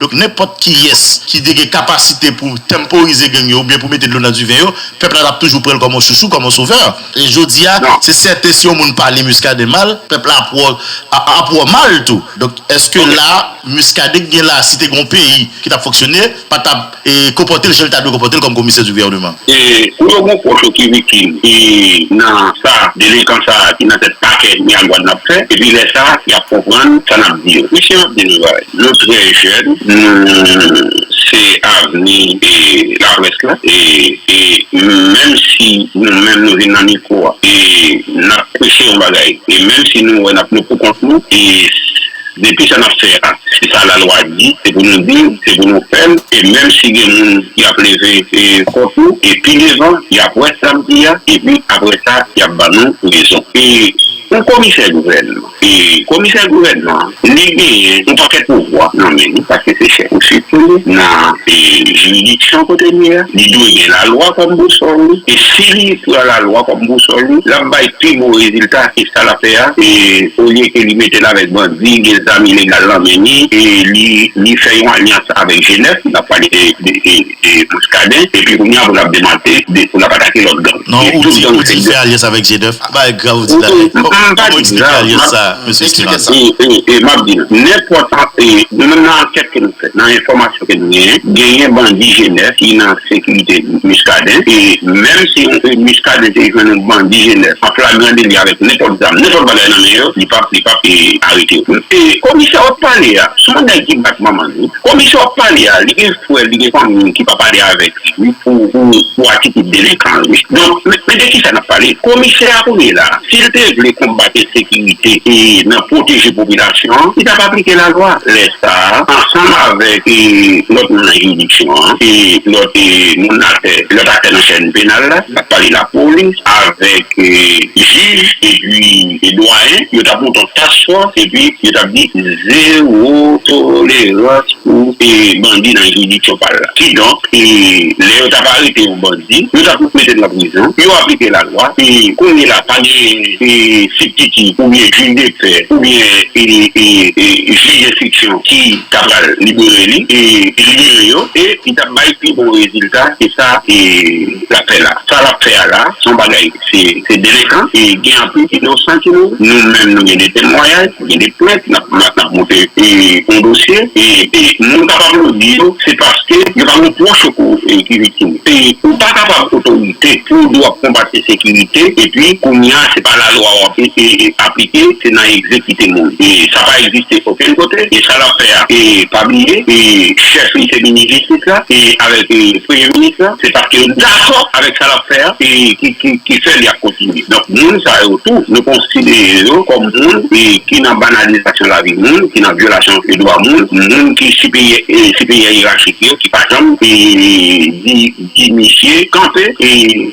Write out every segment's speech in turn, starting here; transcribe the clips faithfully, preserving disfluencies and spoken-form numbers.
Donk, nenpòt kiyès ki te gen kapasite pou tanporize gang yo oubyen pou mete dlo nan diven yo, pèp la t ap toujou pran l kòm yon chouchou, kòm yon sovè. E jodi a, se sèten si yon moun pale Muscadin mal, pèp la ap wè, a- ap wè mal tou. Donk, èske la, Muscadin ki gen la, si te gen yon peyi ki t ap fonksyone, pa t ap e, konpòte l jan l ta dwe konpòte l kòm komisè di gouvèneman? E pou yo gen pwòch yo ki viktim e nan sa, delenkan sa ki nan tèt pakè Miragwàn ap fè, epi lè sa, y ap konprann sa n ap di yo. Mesye, m ap di nou bagay. Nou trè jèn, nou se avni e laprès la, e, e menm si nou menm nou vin nan mikwo a, e n ap preche yon bagay, e menm si nou wè n ap nou pou kont nou, e depi sa n ap fè a, se sa lalwa di, se pou nou di l, se pou nou fè l, e menm si gen moun ki ap leve e, kont nou, e pi devan, y ap wè sa m di a, epi apre sa, y ap ban nou rezon. E yon komisè gouvènman, e komisè gouvènman, li genyen yon pakèt pouvwa nan men li, paske se chèf ou chèf li, nan e, jiridiksyon kote li ye a, li dwe gen lalwa kòm bousòl li, e si li pran lalwa kòm bousòl li, l ap bay pi bon rezilta ke sa l ap fè a, e olye ke li mete l avèk bandi, gen zam ilegal nan men li, e li, li fè yon alyans avèk G nèf, n ap pale de, de, de, de Muscadin, epi kounye a pou l ap demante, de, pou l ap atake lòt gang. Non, ou di, ou di l fè alyans avèk G nèf. Bagay grav ou di la. Kòman ou eksplike alyans sa, mesye Espérance? E, e, e, m ap di nou, nenpòt, e, nou menm nan ankèt ke nou fè, nan enfòmasyon ke nou genyen, genyen bandi G nèf ki nan sekirite Muscadin, e menm si yon, e, Muscadin te jwenn yon bandi G nèf an flagran deli avèk nenpòt zam, nenpòt bagay nan men yo, li p ap, li p ap, e, arete yo. E komisè w ap pale a, se yon nèg ki bat manman l, wi. Komisè w ap pale a, li gen frè, li gen fanmi ki p ap pale avèk li, wi, pou, pou, pou atitid delenkan l, wi. Donk, men, men de kisa n ap pale? Komisè a kounye la, si l te vle konbat ensekirite e nan pwoteje popilasyon an, li t ap aplike lalwa. Lè sa a, ansanm avèk, e, lòt moun nan jiridiksyon an, e lòt, e, moun atè, lòt aktè nan chèn penal la, n ap pale lapolis, avèk, e, jij, epi, e, dwayen, yo t ap monte yon task force, epi yo t ap di zewo tolerans pou, e, bandi nan jiridiksyon pa l la. Kidonk, e, lè yo t ap arete yon bandi, yo t ap mete l nan prizon, yo aplike lalwa, e kounye la, pa gen, e, sibtiti, oubyen jij de pè, oubyen, e, e, e, jij enstriksyon ki ta pral libere li, e, libere yo, e li t ap bay pi bon rezilta ke sa, e, l ap fè la. Sa l ap fè a la, se yon bagay, se, se delenkan, e gen anpil inosan ki mouri. Nou menm, nou gen de temwayaj, gen de plent, n ap, n ap, n ap monte, e, yon dosye, e, e moun k ap aplodi yo, se paske yo pa gen pwòch yo ko-, e, ki viktim. E ou pa kapab otorite pou di w ap konbat ensekirite, epi kounye a, se pa lalwa w ap, e, e, e, aplike, se nan egzekite moun. E sa pa egziste okenn kote, e sa l ap fè a, e pa bliye, e chèf li se minis jistis la, e avèk, e, premye minis la, se paske yo dakò avèk sa l ap fè a, e ki, ki, ki fè li ap kontinye. Donk, moun sa yo tou, nou konsidere yo kòm moun, e, ki nan banalizasyon lavi moun, ki nan vyolasyon dwa moun, moun ki siperyè, e, siperyè yerachik yo, ki pa janm, e, di, di misye kanpe, e,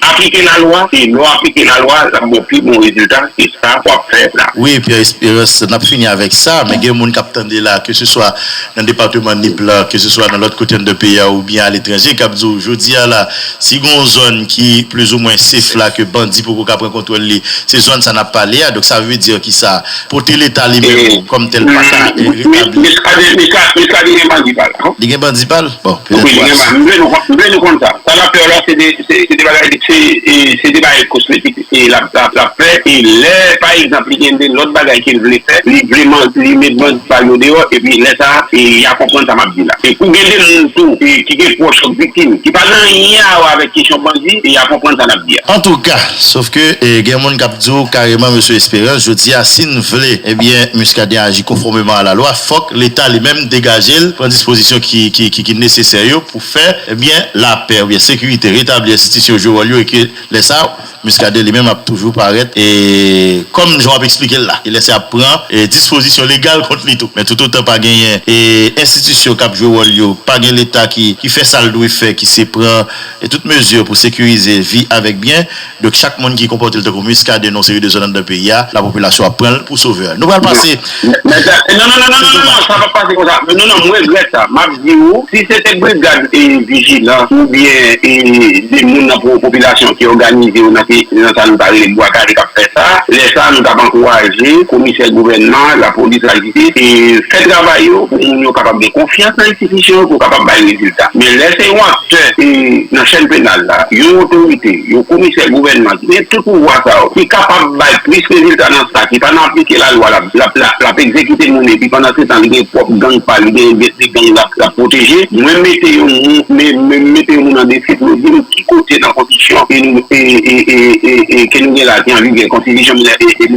aplike lalwa, e lè w aplike lalwa, l ap ba w pi bon rezilta ke sa w ap fè la. Wi, Pierre Espérance, n ap fini avèk sa, men gen moun k ap tande la, ke se swa nan depatman Nip la, ke se swa nan lòt kote anndan peyi a oubyen aletranje, k ap di w, jodi a la, si gen yon zòn ki plizoumwen safe la, ke bandi poko ka pran kontwòl li, se zòn sa n ap pale a. Donk, sa vle di kisa? Pote Leta li menm kòm tèl pa ka, e, retabli. Miskaden, Miska-, Miskaden gen bandi pa l, non? Li gen bandi pa l? Bon, petèt. Wi, li gen bandi. M vle nou konn, m vle nou konn sa. Sa l ap fè yo la, se de, se, se de bagay, se, e, se de bagay kosmetik, e, l ap, l ap, l ap fè. E lè, pa egzanp, li gen de lòt bagay ke l vle fè, li vle man-, li met bandi pa l yo deyò, epi lè sa a, e, y a konprann sa m ap di la. E pou gen de moun tou, e, ki gen pwòch kòm viktim, ki pa gen anyen a wè avèk kesyon bandi, e, y a konprann sa n ap di a. Antouka, sòf ke, e, gen moun k ap di w kareman, mesye Espérance, jodi a, si n vle, ebyen, Muscadin aji konfòmeman a lalwa, fòk Leta li menm degaje l, pran dispozisyon ki, ki, ki, ki nesesè yo pou fè, ebyen, lapè oubyen sekirite, retabli enstitisyon yo jwe wòl yo, e ke lè sa a, Muscadin li menm ap toujou parèt, e, kòm jan w ap eksplike l la. E lè sa a ap pran, e, dispozisyon legal kont li tou. Men toutotan pa genyen, e, enstitisyon k ap jwe wòl yo, pa gen Leta ki, ki fè sa l dwe fè, ki se pran, e, tout mezi pou sekirize vi avèk byen. Donk, chak moun ki konpòte l tankou Muscadin nan yon seri de zòn anndan peyi a, lapopilasyon ap pran l pou sovè. Nou pral pase. Men, men, non, non, non, non, non, non, non, sa p ap pase konsa. Non, non, mwen regrèt sa. M ap di w, si se te brigad, e, vijilans oubyen, e, de moun nan po-, popilasyon ki òganize yo nan nan sa nou ta rele bwa kale k ap fè sa. Lè sa a, nou t ap ankouraje komisè gouvènman, lapolis, lajistis, e fè travay yo pou moun yo kapab gen konfyans nan enstitisyon yo, pou kapab bay rezilta. Men lè se yon aktè e nan chèn penal la, yon otorite, yon komisè gouvènman ki gen tout pouvwa sa yo, ki kapab bay plis rezilta nan sa, ki pa nan aplike lalwa l ap, l ap, l ap, l ap egzekite moun, epi pandan se tan, li gen pwòp gang pa l, li gen de gang l ap, l ap pwoteje. Mwen mete yon moun, men, men mete yon moun an defi pou yo di m ki kote nan konstitisyon e nou, e, e, e, e, e, ke nou gen la ki an vigè, konstitisyon mil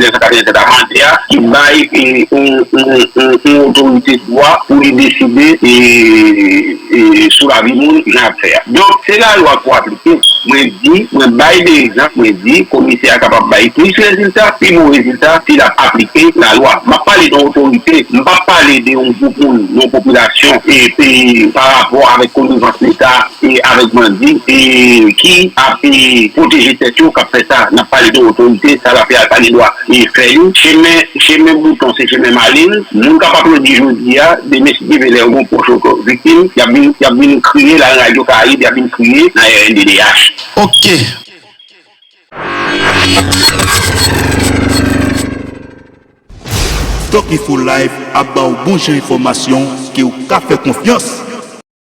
nèf san katrevennsèt amande a, ki bay e, yon, yon, yon, yon otorite dwa pou li deside e, e, sou lavi moun jan y ap fè a. Donk, se lalwa pou aplike. Mwen di, mwen bay de egzanp, mwen di, komisè a kapab bay plis rezilta, pi bon rezilta, si l ap aplike lalwa. M ap pale de yon otorite, m p ap pale de yon gwoup moun, yon popilasyon, e, e pa rapò avèk konivans Leta e avèk bandi, e ki ap, e, pwoteje tèt yo, k ap fè sa. N ap pale de otorite, sa lafè a pa gen dwa e fè li. Chemen, chemen bouton, se chemen malin. Moun k ap aplodi jodi a, demen si Dye vle, lè yo gen yon pwòch yo viktim, y ap vin, y ap vin kriye la nan Radyo Karayib, y ap vin kriye nan R N D D H. Ok. Doc Info Live ap ba w bon jan enfòmasyon ke w ka fè konfyans.